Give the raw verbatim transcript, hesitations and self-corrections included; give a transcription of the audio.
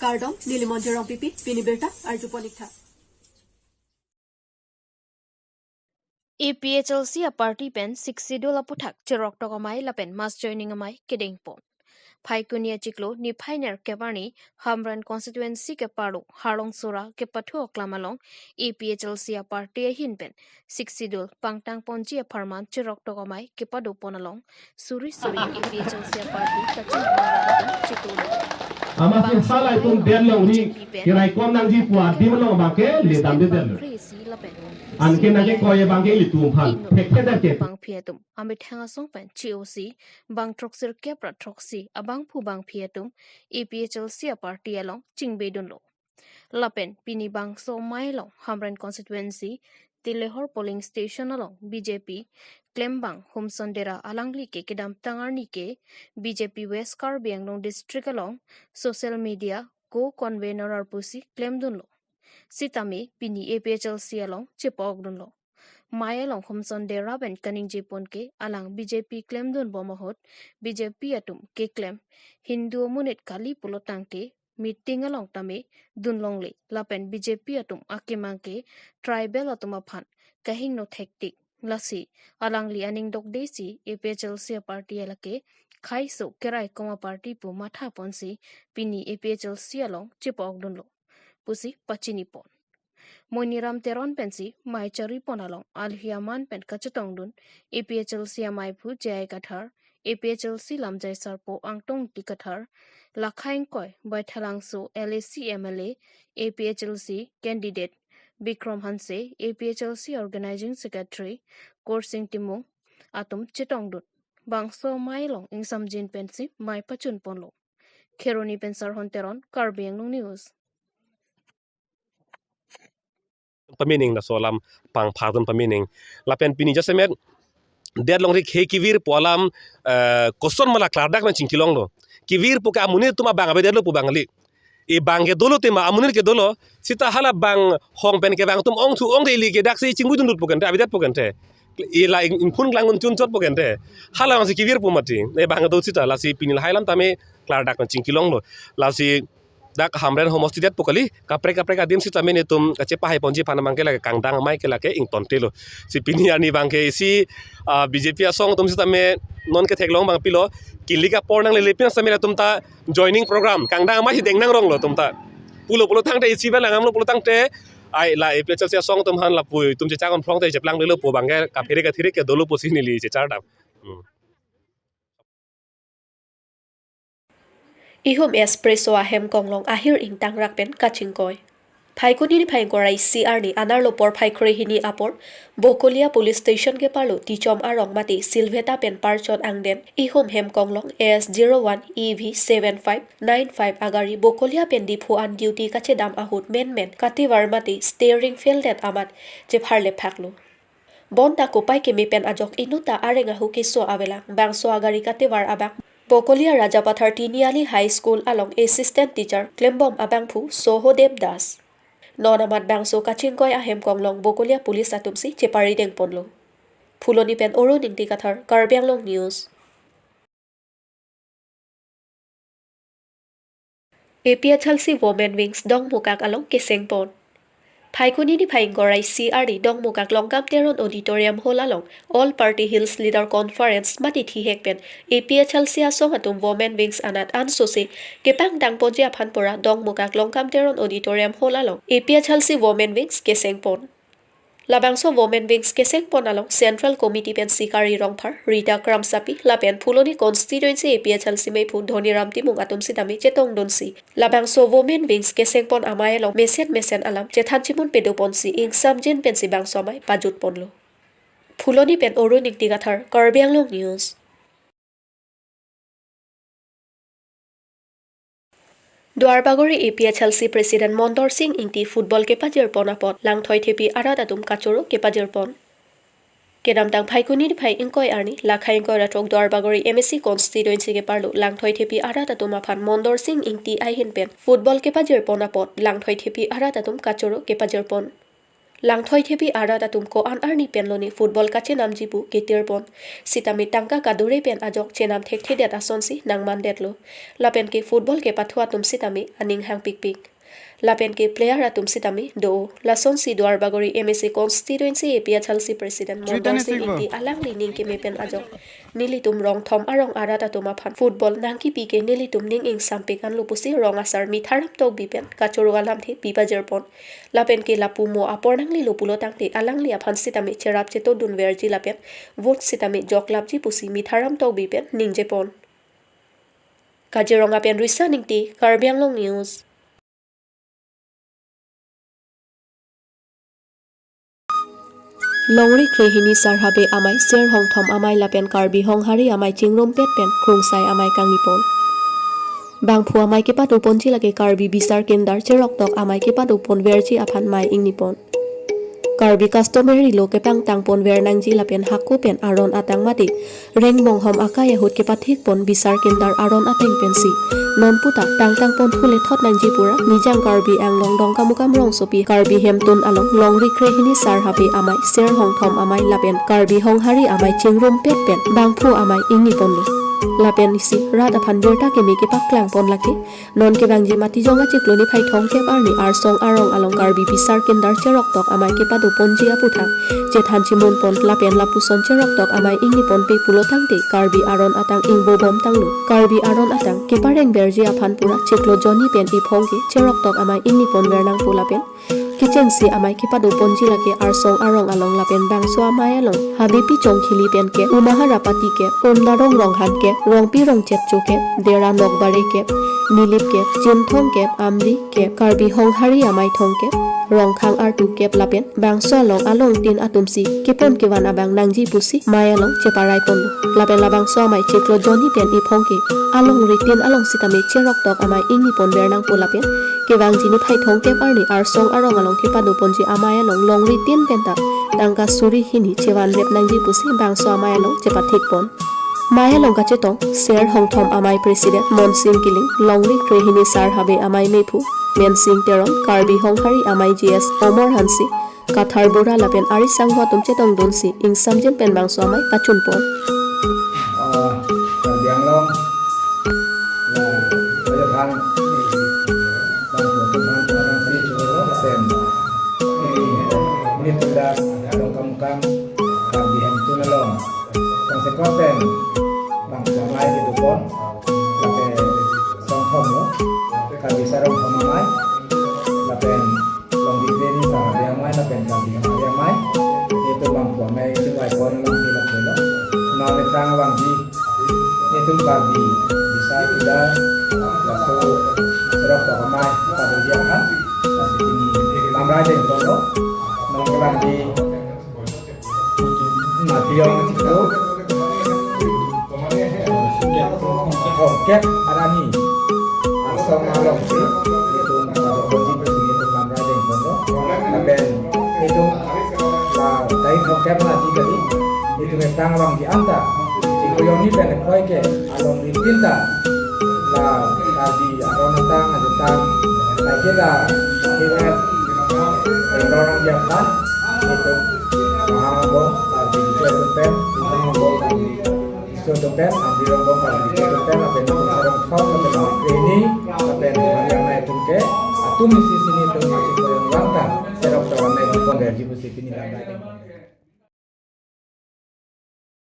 Kardom, neli Monjir Rongpipi, pini birta arjupon ik tha. A P H L C a-party pen Sixth Schedule aputhak cheroktok amei lapen mass joining amei kedengpon. Phaikuni achiklo niphai nerkep arni Hamren constituency keparlo Harlong Sora kepathu aklam along A P H L C a-party ahin pen Sixth Schedule pangtangponji apharman cheroktok amei kepadopon along suri suri A P H L C a-party kachingki chiklo. Amat sala itum den longri kirai kon nangji pu adim along abang ke ledamde detlo. Anke nangkekoi abang ke ilitum aphan thekthedet ke. Bangphi atum amethang asong pen C O C bang throksi kep ra throksi abangphu bangphi atum A P H L C a-party along chingbedunlo. Lapen pini bangso amei along Hamren constituency Tilehor polling station along B J P klembang Humson Dera alangli ke kedamtang arni ke B J P West Karbi Anglong district along social media co-convener arpusi klemdunlo. Sitame pini A P H L C along chepa-okdunlo. Amei along Humson Dera pen kaningjepon ke alang B J P klemdunbom ahut B J P atum keklem Hindu amonit kali pulo tangte meeting along tame dunlongle lapen B J P atum akemang ke tribal atum aphan kahingno thektik. Lasi alangli aning dokdesi A P H L C a-party lake khaiso keraikom a-party pu mathaponsi pini A P H L C along chepa-okdunlo pusi pachinipon. Moniram Teron pensi amei charipon along alohi aman pen kachetongdun A P H L C ameiphu J I Kathar, A P H L C lamjai sarpo Angtong Ingti Kathar, Lakha Ingkoi Baithalangso L A C M L A, A P H L C candidate Bikram Hanse, A P H L C organizing secretary Korsing Timung atum chetongdun. Bangso amei along ingsamjin pensi amei pachunponlo. Kheroni pen Sarhon Teron, Karbi Anglong News. Pamining laso alam pangphadun pamining. Lapen pini jasemet det longri khei kevirpo alam, eh, koson ma la klardak nangchingkilonglo. Kevirpo ke amonit atum abang avedetlo pu abang kali. E bang ke dolo tema amonit ke dolo. Sita hala bang hong pen kevang atum ongthu ongde ili ke daksi chingbedunlut pu kente, avedetpo kente. E la ing-, ingphun klang un chunchotpo kente. Hala bangsi kevirpo mati. E bang do sita lasi pini lahai alam tame klardak nangchingkilonglo. Lasi dak Hamren homosti detpo kali, kaprek kaprek adim sitame netum kachepahaiponji aphan abang ke lake kangdang amei ke lake ingtontelo. Si pini arni abang ke isi, ah, B J P asong atum sitame non ketheklong abang pilo, kilik apor nanglele pin sitame atum ta joining program kangdang amei si deng nangronglo atum ta. Pulo pulo tangte isi ba langdamlo pulo tangte, ai la A P H L C asong atum aphan lapu itum chechak-on phlongte cheplanglelo pu abang ke kaphere kathirik ke dolo pusi neli chechardam. Hmm. Ihum Espresso ahem konglong ahir ingtangrak pen kachingkoi. Phaikuni niphai ingkoi ra isi arni anerlo porphai kre hini apor, Bokolia Police Station keparlo Tichom arong mate Silveta pen parchot angden ihum hem konglong S zero one E V seven five nine five agari Bokolia pen Diphu an duty kachedam ahut menmen kativar mate steering fail det amat chepharlephaklo. Bonta kopai keme pen ajok inutta areng ahu keso avelang. Bangso agari kativar abang Bokolia Rajapathar Tiniali High School along assistant teacher klembom abangphu Sohodev Das. Non amat bangso kachingkoi ahem konglong Bokolia police atumsi cheparidengponlo. Phuloni pen Arun Ingti Kathar, Karbi Anglong News. A P H L C Women Wings Dongmukak along kesengpon. Phaikuni niphai ingkoi ra isi arni Dongmukak Longkam Teron Auditorium Hall along All Party Hills Leader Conference mate thihek pen A P H L C asong atum Women Wings anat ansose kepangtangponji aphan pura Dongmukak Longkam Teron Auditorium Hall along A P H L C Women Wings kesengpon. Labangso Women Wings kesengpon along Central Committee pen Sikari Rongphar, Rita Kramsapi, lapen Phuloni Constituency A P H L C meiphu Dhoniram Timung atum sitame chetongdunsi labangso Women Wings kesengpon amei along mesen mesen alam chethan chimun pedoponsi ingsamjin pensi bangso amei pajutponlo. Phuloni pen Arun Ingti Kathar, Karbi Anglong News. Duarbagori A P H L C President Mondor Sing Ingti football kepajirpon apot Langthoi Thepi arat atum kachoro kepajirpon. Kedamtang Phaikuni niphai ingkoi arni, Lakha Ingkoi ra throk Duarbagori M A C constituency keparlo Langthoi Thepi arat atum aphan Mondor Sing Ingti ahin pen football kepajirpon apot Langthoi Thepi arat atum kachoro kepajirpon. Langthoi thepi arat atum ko-an arni pen lone football kachenamji pu ketir pon. Sitame tangka kadure pen ajok chenam thekthedet asonsi nangmandetlo. Lapen ke football kepathu atum sitame aning hangpikpik. Lapen ke player atum sitame do. Lasonsi Duarbagori M A C constituency A P H L C president Mondol Sing Ingti alangli ning keme pen ajok, nelitum rong thom arong arat atum aphan football nangkipi ke nelitum ning ingsampik anlo pusi rong asar Mitharam Tokbi pen kachoro alamthe pipajir pon. Lapen ke lapu mo apor nanglelo pulo tangte alangli aphan sitame cherap chetodunverji lapen vote sitame joklapji pusi Mitharam Tokbi pen ningje pon. Kaziranga pen Risa Ingti, Karbi Anglong News. Longri krehini Sar Habe Amei, Ser Hongthom Amei lapen Karbi Honghari Amei chingrumpet pen Krungsai Amei kangni pon. Bangphu amei kepado ponji lake Karbi Bisar Kindar Cheroktok Amei kepado ponverji aphan mei ingni pon. Karbi customary law kepangtang ponver nangji lapen hako pen aron atang mate reng monghom akai ahut kepathik pon Bisar Kindar aron ateng pensi non puta tangtang pon hule thot nangji pura Nijang Karbi Anglong Dongkamukam rongsopi Karbi Hemtun along Longri krehini Sar Habe Amei, Ser Hongthom Amei lapen Karbi Honghari Amei chingrumpet pen bangphu amei ingni ponlo. Lapen isi rat aphan birta keme kepaklang pon lake non kevangji Matijong achiklo niphai thomkep arni arsong arong along Karbi Bisar Kindar Cheroktok Amei kepado ponji aputhak chethan chimun pon lapen lapuson Cheroktok Amei ingni ponpe pulo tangte Karbi aron atang ingbobom tanglo. Karbi aron atang keparengverji aphan pura chiklo jonni pen iphong ke Cheroktok Amei ingni ponver nangpo lapen kechengsi amei kepado ponji lake arsong arong along lapen bangso amei along Habepi Chongkhili pen ke, Umaharapati ke, Umnarong Ronghan ke, Rongpi Rongchetcho ke, Dera Nokbare ke, Nilip ke, Chinthong ke, Amri ke, Karbi Honghari Amei thomkep, Rongkhang artu ke lapen bangso along alongtin atumsi kepon kevan abang nangji pusi mei along cheparai ponlo. Lapen labangso amei chiklo jonni pen iphong ke alongri tin along sitame Cheroktok Amei ingni ponver nangpo lapen kevangji niphai thomkep arni arsong arong along kepado ponji amei along longri tin penta tangka suri hini chevanrep nangji pusi bangso amei along chepathik pon. Mei along kachetong Ser Hongthom Amei president Monsing Killing, longri krehini Sar Habe Amei mephu Mensing Teron, Karbi Honghari Amei G S Omor Hanse, Kathar Bora lapen ari sangho atum chetongdunsi ingsamjin pen bangso amei pachun pon. Ah, Karbi Anglong, la, Raja Khan, Bang Tuan Tuhan, Tuan Tuhan, Si Chukuro, Sen, ini, ini Tunda, Dongkamukam, Karbi Hemtun along, kongsekot pen bangso amei kedopon, lapen songthom lo, Karbi Sar Hongthom Amei, lapen Longri krehini Sar Habe Amei lapen Karbi Honghari Amei. Itum bangphu amei chingvai pon along ke lapu lo. Nau ne krang abang di. Itum Karbi Bisar Kindar, laso Cheroktok Amei padoji aphan, lasi pini lamrai deng pon lo. Non kelang di Matijong achiklo thomkep arni arsong alongsi itum pado ponji pusi itum lamrai deng pon lo. Lapen itum la tarik thomkep na di kali, itum etang abang di anta chiklo jonni pen ephoi ke alongri tin ta la Karbi aron atang ajutang, kaike ta hiwet endor nangji aphan itum mahang angbong Karbi Bisar atum pen, mahang angbong Karbi Bisar atum pen, Amri angbong Karbi Bisar atum pen, lapen itum Sar Hongthom, lapen Longri krehini, lapen Honghari Amei atum ke, atum isi sini itum masi koyon vang ta Cheroktok Amei ponverji pusi pini lamrai deng.